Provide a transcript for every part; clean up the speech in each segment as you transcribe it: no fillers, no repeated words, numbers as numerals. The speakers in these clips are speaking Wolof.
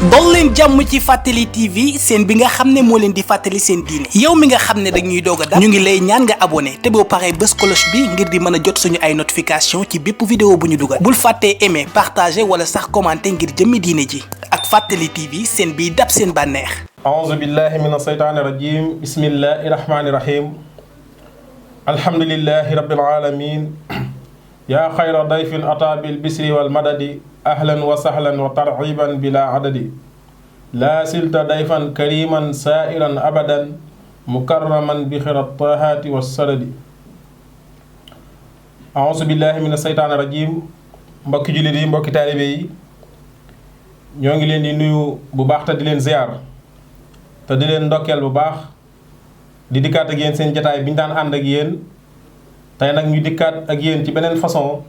dol leen jàmm ci Fàttali TV seen bi nga xam ne moo leen di fàttali seen diine yow mi nga xam ne dañuy doog a dab ñu ngi lay ñaan nga abonné te boo paree bës cloche bi ngir di mën a jot suñu ay notification ci bépp vidéo bu ñu dugal bul fàttee aimer partager wala sax commenter ngir jëmmi diine ji ak Fàttali TV seen biy dab seen bànneex. aouzu billahi min asheytaani rajim bismillahi rahmani rahim alhamdulillahi rabbil alamin yaa xayra dayfin ata bil bisri wal madadi ahlan wa sahlan wa tarxiban bila adadi laa silta dayfan kariman sairan abadan mukarraman bi xirat tahaati wa sadadi aouzu billahi min asheytaani rajim mbokki jullit yi mbokki taalibe yi ñoo ngi leen di nuyu bu baax te di leen ziar te di leen ndokkeel bu baax di dikkaat ak yéen seen jataay bi ñu daan ànd ak yéen tey nag ñu dikkaat ak yéen ci beneen façon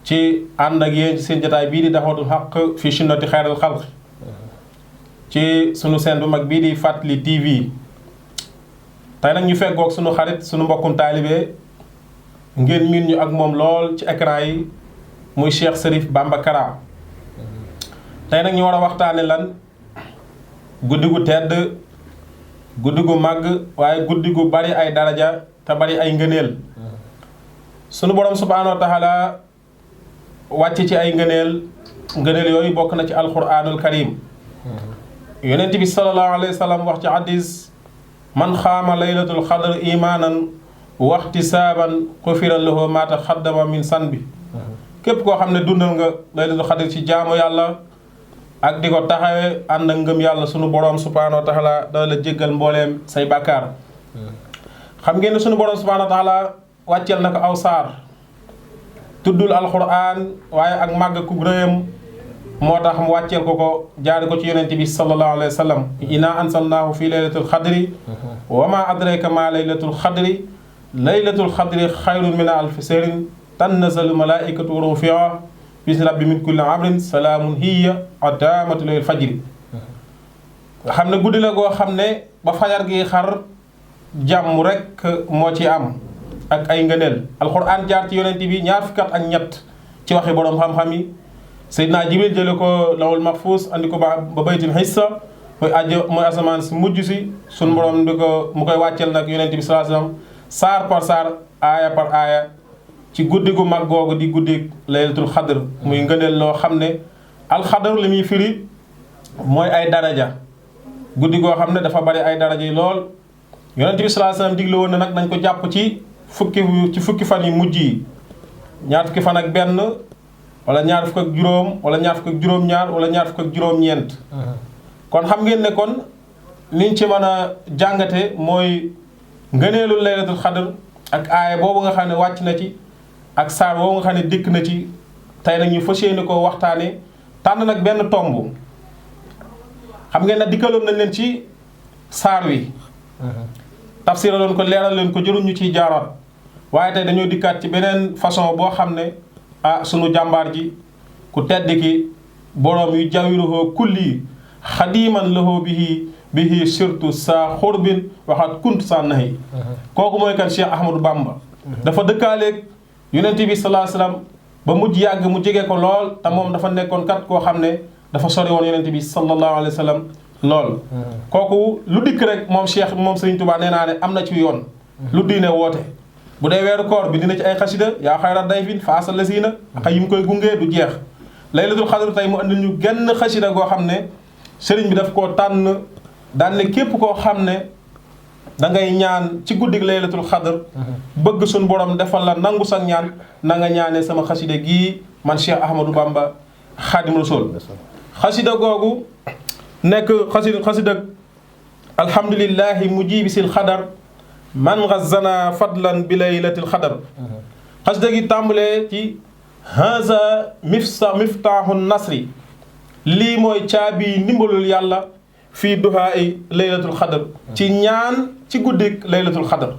ci ànd ak yéen ci seen jataay bii di daxwatul xaq fi sunnati xayral xalq ci sunu seen bu mag bii di Fàttali TV tey nag ñu feggoog sunu xarit sunu mbokkum taalibe ngeen miin ñu ak moom lool ci écran yi muy Cheikh Cherif Bamba Kara tey nag ñu war a waxtaane lan guddi gu tedd guddi gu màgg waaye guddi gu bari ay daraja te bari ay ngëneel sunu borom subhaanahu wa taala wàcc ci ay ngëneel yooyu bokk na ci alquranul karim yonent bi sallallahu alayhi wa sallam wax ci hadis man xaama laylatul xadr imaanan waxtisaaban xufira lahu ma taqaddama min sanbi képp koo xam ne dundal nga laylatul xadr ci jaamu yàlla ak di ko taxawee ànd ak ngëm yàlla sunu borom subhaanahu wa taala dana la jéggal mbooleem say bàkkaar xam ngeen ne sunu borom subhaanahu wa taala wàcceel na ko aw saar tuddul alquran waaye ak màgg ku rëyam moo tax mu wàcceel ko jaari ko ci yonente bi sallallahu alayhi wa sallam inna ansalnaahu fi laylatul xadri wa ma adraka ma laylatul xadri laylatul xadri xayrun min alfi sahrin tanazzalu malaikatu wa ruuhu fiha bismi rabbi min kulli amrin salaamun hiya hatta matla'il fajri nga xam ne guddi la goo xam ne ba fajar gi xar jàmm rek moo ci am ak ay ngëneel alquran jaar ci yonent bi ñaar fukki at ak ñett ci waxi borom xam-xam yi Seydina Jibril jële ko lawul mahfuus andi ko ba baytul hissa mooy asamaan si mujj si sun borom di ko mu koy wàcceel nag yonent bi sallallahu alayhi wasallam saar par saar aaya par aaya ci guddi gu mag googu di guddi laylatul xadr muy ngëneel loo xam ne alxadr li muy firi mooy ay daraja guddi goo xam ne dafa bari ay daraja yi lool yonent bi sallallahu alayhi wasallam digle woon na nag nañ ko jàpp ci fukki fan yi mujj yi ñaar fukki fan ak benn wala ñaar fukk ak juróom wala ñaar fukk ak juróom-ñaar wala ñaar fukk ak juróom-ñeent kon xam ngeen ne kon liñ ci mën a jàngate mooy ngëneelu laylatul xadr ak aaya boobu nga xam ne wàcc na ci ak saar boobu nga xam ne dikk na ci tey nag ñu fas yéene ko waxtaane tànn nag benn tomb xam ngeen ne dikkaloon nañ leen ci saar wi tafsira loon ko leeral leen ko jëruñ ñu ciy jaaraat waaye tey dañoo dikkaat ci beneen façon boo xam ne sunu jàmbaar ji ku tedd ki boroom yu jawiruhoo kulli xadiman lahoo bihi surtout sa xurbin waxaat kunt sa nahi kooku mooy kan Cheikh Ahmadou Bamba dafa dëkkaaleeg yonent bi sallallahu alayhi wasallam ba mujj yàgg mu jege ko lool te moom dafa nekkoon kat koo xam ne dafa sori woon yonent bi sallallahu alayhi wasallam lool kooku lu dikk rek moom Cheikh moom Sëriñ Tuubaa nee naa ne am na ci yoon lu diine woote bu dee weeru koor bi dina ci ay xasida yaa xayra dayfin faasa lasina xay yi mu koy gungee du jeex laylatul xadr tey mu andi ñu genn xasida goo xam ne sëriñ bi daf koo tànn daan ne képp koo xam ne da ngay ñaan ci guddig laylatul xadr bëgg suñ borom defal la nangu sa ñaan na nga ñaanee sama xasida gii man Cheikh Ahmadou Bamba Xaadim Rasul xasida googu nekk xasida alhamdulillahi mujibi sil xadar man gazana fadlan bi laylatil xadar xasida gi tàmbalee ci haza miftaahu nasri lii mooy caabi ndimbalul yàlla fii duhaay laylatul xadar ci ñaan ci guddik laylatul xadar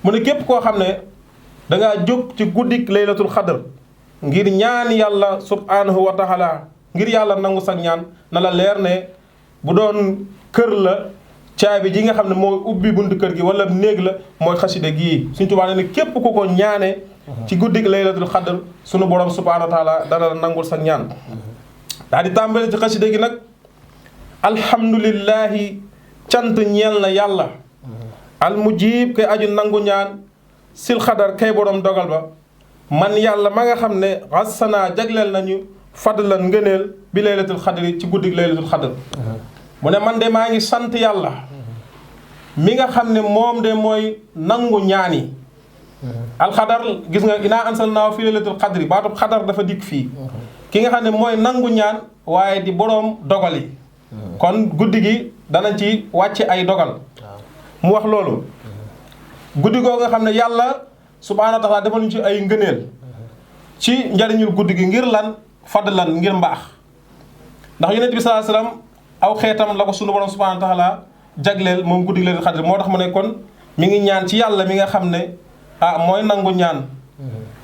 mu ne képp koo xam ne dangaa jóg ci guddik laylatul xadar ngir ñaan yàlla subhanahu wa taala ngir yàlla nangu sax ñaan na la leer ne bu doon kër la caabi ji nga xam ne mooy ubbi buntu kër gi wala néeg la mooy xasida gii Sëriñ Tuubaa ne képp ku ko ñaane ci guddik laylatul xadr sunu borom subhanahu wa taala dana la nangul sa ñaan daal di tàmbale ci xasida gi nag alhamdulillahi cant ñeel na yàlla al mujib kay aju nangu ñaan sil xadar kay borom dogal ba man yàlla ma nga xam ne xassanaa jagleel nañu fadlan ngëneel bi laylatul xadri ci guddig laylatul xadr mu ne man de maa ngi sant yàlla mi nga xam ne moom de mooy nangu ñaan yi alxadar gis nga inaa ansalnaahu fi laylatul xadri baatub xadar dafa dikk fii ki nga xam ne mooy nangu ñaan waaye di boroom dogal yi kon guddi gi danañ ci wàcce ay dogal mu wax loolu guddi goo nga xam ne yàlla subhaanahu wa taala defal ñu ci ay ngëneel ci njariñul guddi gi ngir lan fadlan ngir mbaax ndax yonent bi sallallahu alayhi wasallam aw xeetam la ko sunu borom subhaanahu wa taala jagleel moom guddi gi leen xadr moo tax mu ne kon mi ngi ñaan ci yàlla mi nga xam ne mooy nangu ñaan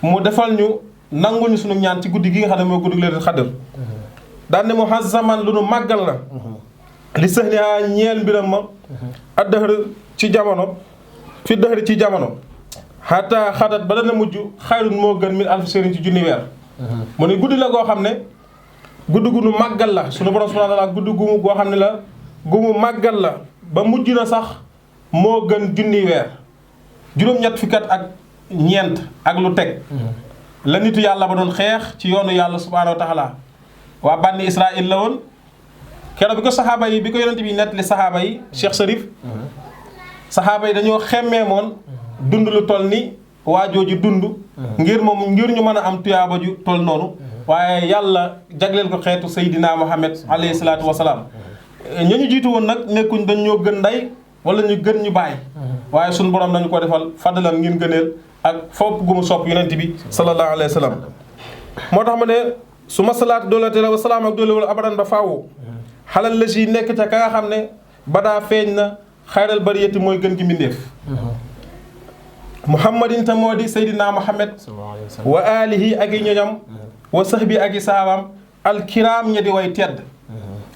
mu defal ñu nanguñu sunu ñaan ci guddi gi nga xam ne mooy guddi gi leen xadr daan ne mu xasaman lu nu màggal la li sëxniaa ñeel mbiram ma addëxër ci jamono fi dëxëri ci jamono xataa xadat ba dana mujj xayrun moo gën min alfi sëriñ ci junni weer mu ne guddi la goo xam ne guddi gu nu màggal la sunu borom subhanahu wa ta'ala guddi gu goo xam ne la gu mu màggal la ba mujj na sax moo gën junni weer juróom-ñett fukki at ak ñeent ak lu teg la nitu yàlla ba doon xeex ci yoonu yàlla subhanahu wa ta'ala waa bànni Israël la woon keroog bi ko saxaaba yi bi ko yonent bi nettali saxaaba yi Cheikh Sarif saxaaba yi dañoo xemmee moon dund lu toll ni waajooju dund ngir ñu mën a am tuyaaba ju toll noonu waaye yàlla jagleel ko xeetu Seydina Muhammad alayhi salaatu wasalaam ñu jiitu woon nag nekkuñ dañ ñoo gën ndey wala ñu gën ñu bàyyi waaye suñu borom nañu ko defal fadlan ngir gëneel ak fopp gu mu sopp yonent bi sallallahu alayhi wa sallam moo tax ma ne su ma salaatu doolate la wa salaam ak doole wala abadan ba faawu xalal la si nekk ca ka nga xam ne badaa feeñ na xayral bariyati mooy gën gi mbindéef muhammadin ta moo di seydina muhammad wa alihi ak i ñoñam wa sahbi ak i sahabam alkiram ña di way tedd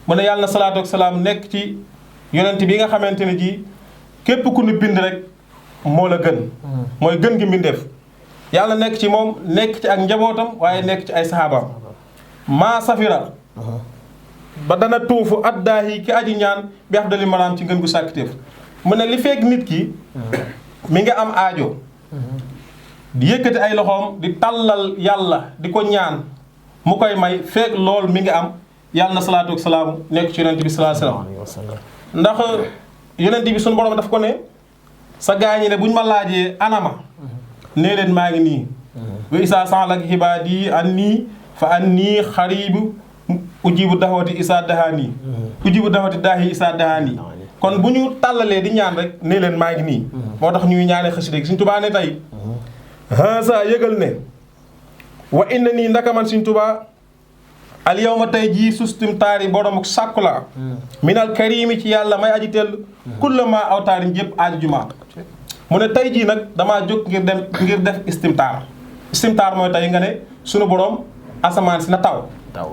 mu ne yàlla na salaatu ak salaam nekk ci yonent bi nga xamante ne ji képp ku nu bind rek moo la gën mooy gën gi mbindéef yàlla nekk ci moom nekk ci ak njabootam waaye nekk ci ay sahabam maa safira ba dana tuufu addaahi ki aji ñaan bi afdali manaam ci ngën gu sàkkitéef mu ne li fekk nit ki mi nga am aajo di yëkkati ay loxoom di tàllal yàlla di ko ñaan mu koy may fekk lool mi nga am yàlla na salaatu ak salaamu nekk ci yonent bi sallallahu alayhi wasallam ndax yonent bi suñu borom daf ko ne sa gaañi ne bu ñu ma laajee anama nee leen maa ngi nii wa isaa sa'alaka ibaadi annii fa annii xariibu ujibu dahwati isaa dahaani ujibu dahwati daahi isaa dahaani kon bu ñu tàllalee di ñaan rek nee leen maa ngi nii moo tax ñuy ñaanee xasida gi Sëriñ Tuubaa ne tey haasa yëgal ne wa inna nii ndaka man Sëriñ Tuubaa al yawma tey jii sustim taari boromuk sàkku la minal karimi ci yàlla may aji tell kullama aw taariñ jëpp aaju jumaa mu ne tey jii nag damaa jóg ngir def istimtaar mooy tey nga ne sunu borom asamaan si na taw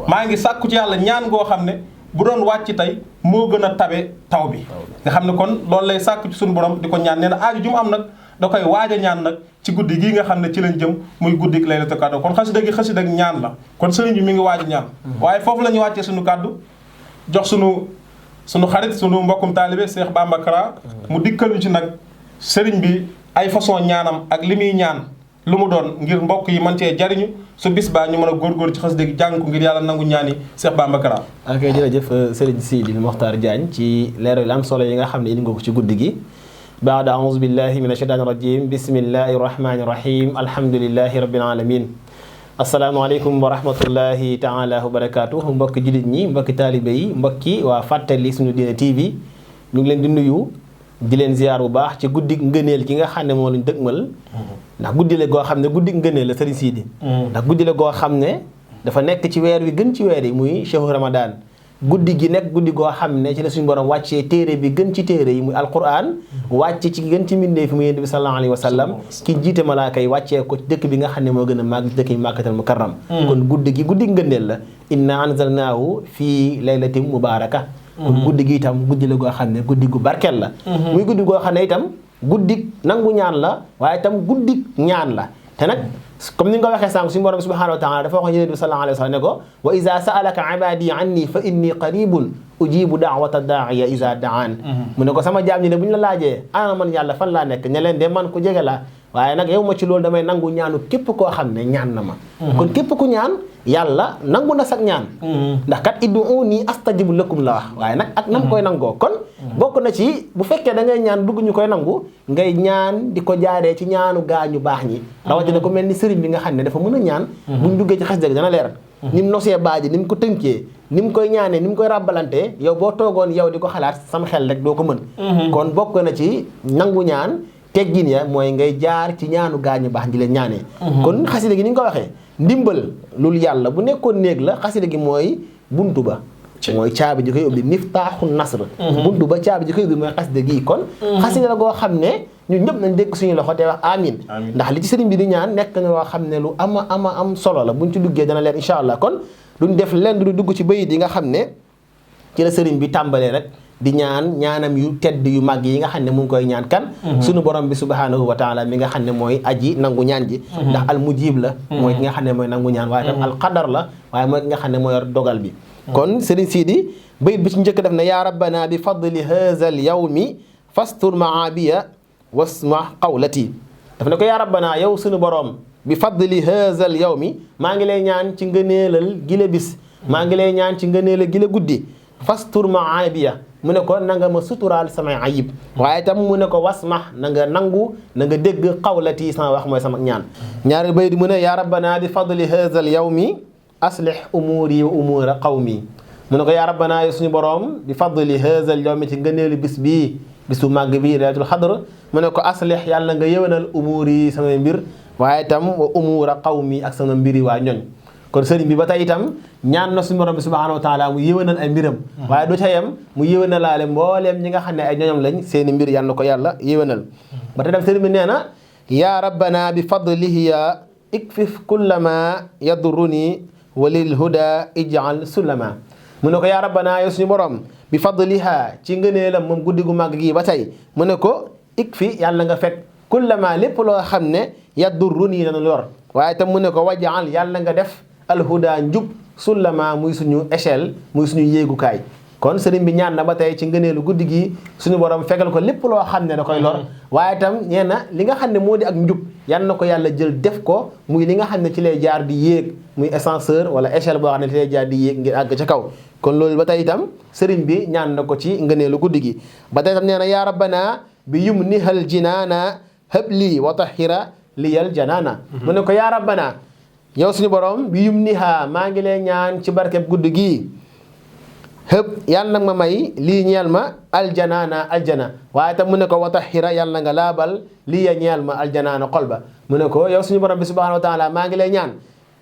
maa ngi sàkku ci yàlla ñaan goo xam ne bu doon wàcc tey moo gën a tabe taw bi nga xam ne kon loolu lay sàkku ci sunu borom di ko ñaan nee na aaju ju mu am nag da koy waaj a ñaan nag ci guddi gii nga xam ne ci lañ jëm muy guddi laylatul qadr kon xasida gi xasida ak ñaan la kon sëriñ bi mi ngi waaj a ñaan waaye foofu la ñu wàccee suñu kàddu jox sunu xarit sunu mbokkum taalibe Cheikh Bamba Kara mu dikkal ñu ci nag sëriñ bi ay façon ñaanam ak li muy ñaan lu mu doon ngir mbokk yi mën cee jariñu su bis baa ñu mën a góorgóor ci xasida gi jàng ko ngir yàlla nangu ñaan yi Cheikh Bamba Kara. ok jërëjëf sëriñ Sidi Mokhtar Diagne ci leeral yu am solo yi nga xam ne indi nga ko ci guddi gi. baada auzu billahi min ashaytaani rajim bismillahi rahmani rahim alhamdulillahi rabbil alamin asalaamaaleykum wa rahmatullahi taala wa barakaatu mbokki jullit ñi mbokki taalibe yi mbokki waa fàttali suñu diine TV ñu ngi leen di nuyu di leen ziar bu baax ci guddi ngëneel gi nga xam ne moo lañ dëgmal ndax guddi la goo xam ne guddi ngëneel la sëriñ Sidi ndax guddi la goo xam ne dafa nekk ci weer wi gën ci weer yi muy chehru ramadan guddi gi nekk guddi goo xam ne ci la suñu borom wàccee téere bi gën ci téere yi muy alquran wàcce ci gën ci mbindee fi mu yonent bi sallallahu alayhi wa sallam ki jiite malaaka yi wàccee ko ci dëkk bi nga xam ne moo gën a màgg dëkk yi màkkatal mukarram kon guddi gi guddi ngëneel la inna anzalnaahu fii laylatin mubaraka kon guddi gi itam guddi la goo xam ne guddi gu barkeel la muy guddi goo xam ne itam guddi nangu ñaan la waaye itam guddi ñaan la te nag comme ni nga ko waxee sànq suñu borom subhanahu wa taala dafa wax yonent bi sallallahu alayhi wa sallam ne ko wa iza sa'alaka ibadi anni fa inni qaribun ujibu da'wata da'iya iza da'an mu ne ko sama jaam ñi ne bu ñu la laajee ana man yàlla fan laa nekk ñe leen de man ku jege la waaye nag yow ma ci loolu damay nangu ñaanu képp koo xam ne ñaan na ma kon képp ku ñaan yàlla nangu na sag ñaan ndax kat ud'uuni astajib lakum la wax waaye nag ak nam koy nangoo kon bokk na ci bu fekkee da ngay ñaan dugg ñu koy nangu ngay ñaan di ko jaaree ci ñaanu gaañu baax ñi rawatina ko mel ni sëriñ bi nga xam ne dafa mën a ñaan buñ duggee ci xasida gi dana leer ni mu nosee baaji ni mu ko tënkee ni mu koy ñaanee ni mu koy ràbbalantee yow boo toogoon yow di ko xalaat sam xel rek doo ko mën kon bokk na ci nangu ñaan teggin ya mooy ngay jaar ci ñaanu gaañu baax di leen ñaanee kon xasida gi ni nga ko waxee ndimbal loolu yàlla bu nekkoon néeg la xasida gi mooy buntu ba mooy caabi ji koy ubbi miftaaxu nasr buntu ba caabi ji koy ubbi mooy xasida gi kon xasida la goo xam ne ñun ñëpp nañ dégg suñu loxo te wax amin ndax li ci sëriñ bi di ñaan nekk na loo xam ne lu am solo la buñ ci duggee dana leer insha allah kon duñ def lenn du dugg ci bayit yi nga xam ne ci la sëriñ bi tàmbalee rek di ñaan ñaanam yu tedd yu màgg yi nga xam ne mu ngi koy ñaan kan suñu borom bi subhanahu wa taala mi nga xam ne mooy aji nangu ñaan ji ndax al mujib la mooy ki nga xam ne mooy nangu ñaan waaye tam al qadar la waaye mooy ki nga xam ne mooy yor dogal bi kon sëriñ Sidi bayit bi ci njëkk def ne yaa rabbana bi fadli hadha al yawmi fastur maabiya wasma qawlati daf ne ko yaa rabbana yow suñu borom bi fadli hadha al yawmi maa ngi lay ñaan ci ngëneelal gile bis maa ngi lay ñaan ci ngëneelal gile guddi fastur maabiya mu ne ko na nga ma suturaal samay ayib waaye tam mu ne ko wasma na nga nangu na nga dégg qawlati sama wax mooy sama ñaan ñaareel bayit mu ne yaa rabbana bi fadli hadha al yawmi aslih umuri wa umura qawmi mu ne ko yaa rabbana yow suñu borom bi fadli hadha al yawmi ci ngëneelu bis bii bisu màgg bii laylatul xadr mu ne ko aslih yàlla nga yëwanal umuri samay mbir waaye tam wa umura qawmi ak sama mbiri waa ñoñ kon sëriñ bi ba tey itam ñaan na suñu borom bi subhanahu wa taala mu yëwanal ay mbiram waaye du ca yem mu yëwanalaale mbooleem ñi nga xam ne ay ñoñam lañ seeni mbir yàlla na ko yàlla yëwanal ba tey tam sëriñ bi nee na yaa rabbana bi fadlihi ikfif kullama yadurruni walil huda ij'al sulama mu ne ko yaa rabbana yow suñu borom bi fadliha ci ngëneelam moom guddi gu màgg gii ba tey mu ne ko ikfi yàlla nga fekk kullama lépp loo xam ne yadurruni dana lor waaye tam mu ne ko waj'al yàlla nga def alhuda njub sulama muy suñu échelle muy suñu yéegukaay kon sëriñ bi ñaan na ba tey ci ngëneelu guddi gi suñu borom fegal ko lépp loo xam ne da koy lor waaye itam nee na li nga xam ne moo di ak njub yan na ko yàlla jël def ko muy li nga xam ne ci lay jaar di yéeg muy ascenseur wala échelle boo xam ne ci lay jaar di yéeg ngir àgg ca kaw kon loolu ba tey itam sëriñ bi ñaan na ko ci ngëneelu guddi gi ba tey itam nee na yaa rabbana bi yumnihal jinaana habli wa tahira liyal janaana mu ne ko yaa rabbana yow suñu borom bi yumniha maa ngi lay ñaan ci barkeb guddi gi hëpp yàlla nag ma may lii ñeel ma aljanaana aljana waaye tam mu ne ko wa tahira yàlla nga laabal lii ya ñeel ma aljanaana xol ba mu ne ko yow suñu borom bi subhanahu wa taala maa ngi lay ñaan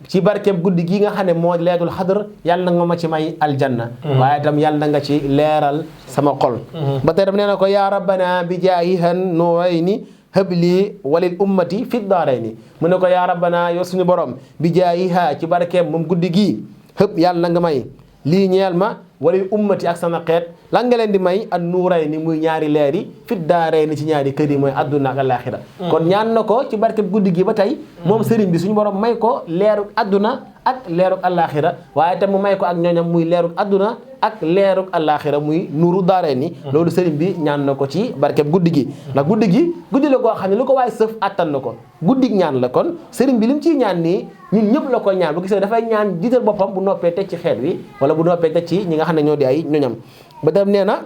ci barkeb guddi gi nga xam ne moo leetul xadr yàlla nga ma ci may aljanna waaye tam yàlla nga ci leeral sama xol ba tey tam nee na ko yaa rabbana bi jaahihan nuurayni habli walil ummati fi daarayni mu ne ko yaa rabbana yow suñu borom bi jaayiha ci barkeem moom guddi gii hëpp yàlla nga may lii ñeel ma walil ummati ak sama xeet lan nga leen di may an nuurayni muy ñaari leer yi fi daarayni ci ñaari kër yi mooy adduna ak alaxira kon ñaan na ko ci barkeem guddi gi ba tey moom sëriñ bi suñu borom may ko leeruk adduna ak leeruk alaxira waaye tam mu may ko ak ñooñam muy leeruk adduna ak leeruk alaxira muy nuuru daarayni loolu sëriñ bi ñaan na ko ci barkeem guddi gi ndax guddi gi guddi la koo xam ne lu ko waaye sëf attan na ko guddig ñaan la kon sëriñ bi li mu ciy ñaan nii ñun ñëpp la koy ñaan bu gisee dafay ñaan jiital boppam bu noppee teg ci xeet wi wala bu noppee teg ci ñi nga xam ne ñoo di ay ñoñam ba tam nee na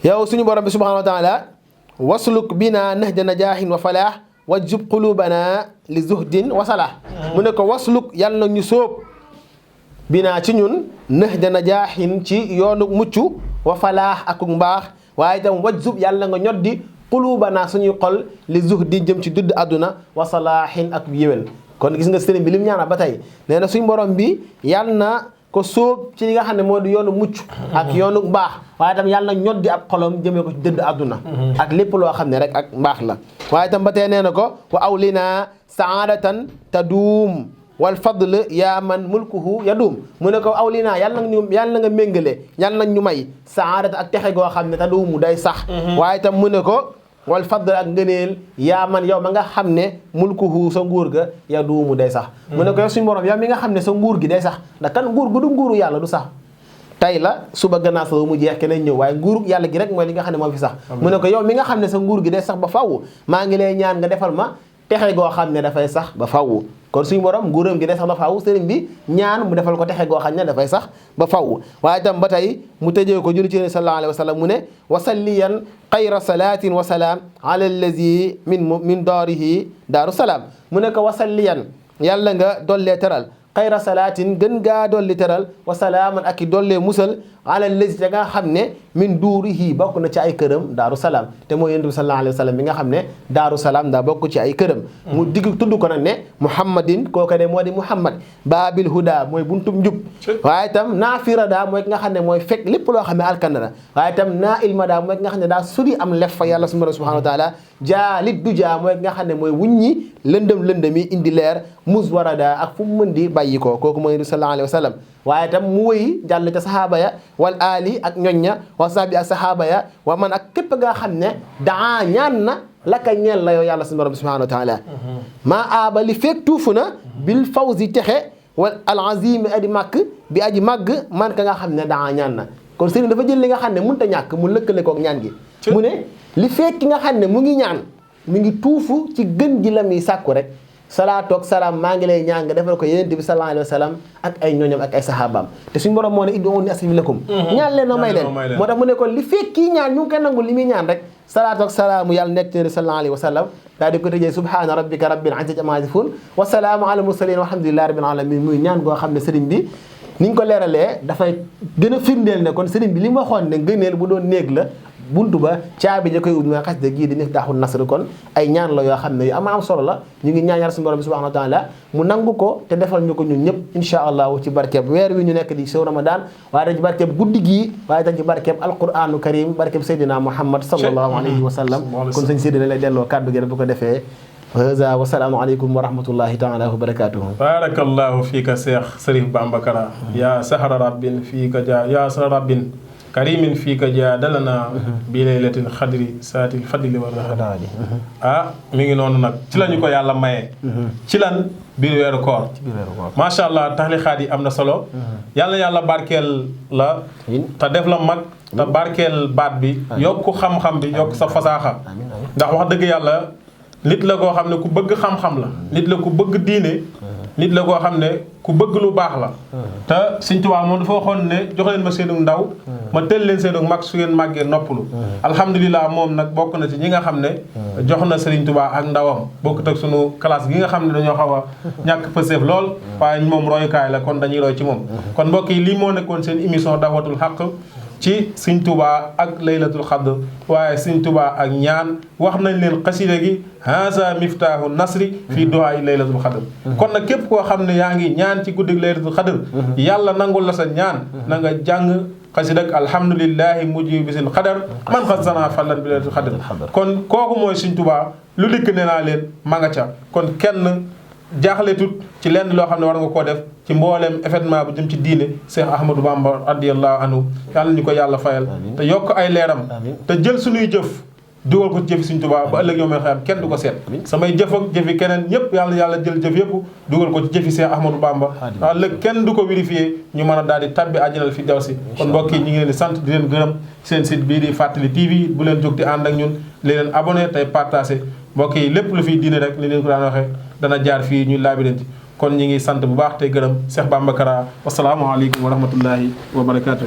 yow suñu borom bi subhanahu wa taala wasluk bina nahja najaahin wa falaax wajjub qulubana li zuhdin wa salah mu ne ko wasluk yàlla na ñu sóob binaa ci ñun nahja najaahin ci yoonu mucc wa falaax ak mbaax waaye itam wajjub yàlla nga ñoddi qulubana suñuy xol li zuhdin jëm ci dudd àdduna wa salaahin ak yéwén kon gis nga sëriñ bi lim ñaana ba tey nee na suñu borom bi yàlla na ko sóob ci li nga xam ne moo di yoonu mucc ak yoonu mbaax waaye itam yàlla na ñoddi ab xolom jëmee ko ci dëdd àdduna ak lépp loo xam ne rek ak mbaax la waaye itam ba tey nee na ko wa awlina saadatan taduum wal fadl yaa man mulkuhu yaduum mu ne ko awlina yàlla na nga méngale yàlla na ñu may saadatan ak texe goo xam ne taduumu day sax waaye itam mu ne ko wal fadl ak ngëneel yaa man yow ma nga xam ne mulkuhu sa nguur ga ya duumu day sax mu ne ko yow suñu borom yow mi nga xam ne sa nguur gi day sax ndax kan nguur gu du nguuru yàlla du sax tey la suba gannaaw sa mu jeex keneen ñëw waaye nguuru yàlla gi rek mooy li nga xam ne moo fi sax mu ne ko yow mi nga xam ne sa nguur gi day sax ba faww maa ngi lay ñaan nga defal ma texe goo xam ne dafay sax ba faww kon suñu borom nguuram gi day sax ba faww sëriñ bi ñaan mu defal ko texe goo xam ne dafay sax ba faww waaye itam ba tey mu tëjee ko julli ci sallallahu alayhi wa sallam mu ne wasalliyan xayra salaatin wa salaam ala allazi min daarihi daaru salaam mu ne ko wasalliyan yàlla nga dollee teral xayra salaatin gën gaa dolli teral wa salaaman ak i dollee musal ala lazi te nga xam ne min duurihi bokk na ci ay këram daaru salaam te mooy yonent bi sallallahu alayhi wa sallam bi nga xam ne daaru salaam daa bokk ci ay këram mu digg tudd ko nag ne muhammadin kooka de moo di muhammad baabil huda mooy buntum njub waaye itam naafirada mooy ki nga xam ne mooy fekk lépp loo xam ne alkana la waaye itam naa ilmada mooy ki nga xam ne daa suri am lef fa yàlla subhanahu wa taala jaalit du jaa mooy ki nga xam ne mooy wuññi lëndëm yi indi leer mus warada ak fu mu mën di bàyyi ko kooku mooy sallallahu alayhi wa sallam waaye itam mu wëy jàll ca sahaaba ya wal aali ak ñoñña wa sahbi ak sahaaba ya wa man ak képp nga xam ne daa ñaan na laka ñeel la yow yàlla suñu borom subhanahu wa taala maa aaba li feeg tuufu na bil fawzi texe wal al azimi adi màkk bi aji màgg man ka nga xam ne daa ñaan na kon sëriñ dafa jël li nga xam ne mënut a ñàkk mu lëkkale kook ñaan gi mu ne li feeg ki nga xam ne mu ngi ñaan mi ngi tuufu ci gën ji la muy sàkku rek salaatu ak salaam maa ngi lay ñaan nga defal ko yonent bi sallallahu alayhi wa sallam ak ay ñooñam ak ay sahabaam te suñu borom moo ne ud'uuni astajib lakum ñaan leen ma may leen moo tax mu ne ko li fekk kii ñaan ñu ngi koy nangu li muy ñaan rek salaatu ak salaamu yàlla nekk ci sallallahu alayhi wa sallam daal di ko tëjee subhaana rabbika rabbil izzati ammaa yasifuun wa salaamu ala mursalin walhamdulillahi rabbil alamin muy ñaan goo xam ne sëriñ bi ni ñu ko leeralee dafay gën a firndeel ne kon sëriñ bi li mu waxoon ne ngëneel bu doon néeg la buntu ba caabi ja koy ubbi mooy xasida gii di Miftaaxul Nasr kon ay ñaan la yoo xam ne yu am solo la ñu ngi ñaan yàlla suñu borom bi subhanahu wa taala mu nangu ko te defal ñu ko ñun ñëpp insha allahu ci barkeeb weer wi ñu nekk di shahru Ramadan waaye dañ ci barkeeb guddi gii waaye dañ ci barkeeb alquranu karim barkeeb Seydina Muhammad sallallahu alayhi wa sallam kon sëñ Sidi lay delloo kàddu gi rek bu ko defee haza wa salaamu aleykum wa rahmatullahi taala wa barakatuhu barakallahu fiika Cheikh Serif Bamba Kara ya sahra rabbin fiika ja ya sahra rabbin karimin fii ka jaadalana bi laylatil xadri saatil fadli wa rahmati mi ngi noonu nag ci lañu ko yàlla maye ci lan biir weeru koor macha allah taxlixaat yi am na solo yàlla barkeel la te def la mag te barkeel baat bi yokku xam-xam bi yokk sa fasaaxa ndax wax dëgg yàlla nit la koo xam ne ku bëgg xam-xam la nit la ku bëgg diine nit la koo xam ne ku bëgg lu baax la te Sëñ Tuubaa moom dafa waxoon ne jox leen ma seenu ndaw ma tël leen seenu mag su ngeen màggee noppalu alhamdulilah moom nag bokk na ci ñi nga xam ne jox na Sëriñ Tuubaa ak ndawam bokkut ak sunu classe gi nga xam ne dañoo xaw a ñàkk pëseef lool waaye moom royukaay la kon dañuy roy ci moom kon mbokk yi lii moo nekkoon seen émission Da'watul Haqq ci Sëñ Tuubaa ak laylatul xadr waaye Sëñ Tuubaa ak ñaan wax nañ leen xasida gi haza miftaahu nasri fii du'aa laylatul xadr kon nag képp koo xam ne yaa ngi ñaan ci guddi laylatul xadr yàlla nangul la sa ñaan na nga jàng xasida ak alhamdulillahi mujib bisil xadar man xasana fallan bi laylatul xadr kon kooku mooy Sëñ Tuubaa lu dikk nee naa leen ma nga ca kon kenn jaaxle tut ci lenn loo xam ne war nga koo def ci mbooleem événement bu jëm ci diine Cheikh Ahmadou Bamba radiyallahu anhu yàlla ñu ko yàlla fayal te yokk ay leeram te jël suñuy jëf dugal ko ci jëfi Sëñ Tuubaa ba ëllëg yow may xam kenn du ko seet samay jëf ak jëfi keneen ñëpp yàlla jël jëf yëpp dugal ko ci jëfi Cheikh Ahmadou Bamba ëllëg kenn du ko vérifié ñu mën a daal di tabbi àjjanal fi daw si kon mbokk yi ñu ngi leen di sant di leen gërëm seen site bii di Fàttali TV bu leen jóg di ànd ak ñun li leen abonné tey partagé mbokk yi lépp lu fiy diine rek li leen ko daan waxee dana jaar fii ñu laabirante kon ñi ngi sant bu baax te gërëm Cheikh Bamba Kara wasalaamu aleykum wa rahmatullahi wa barakaatu.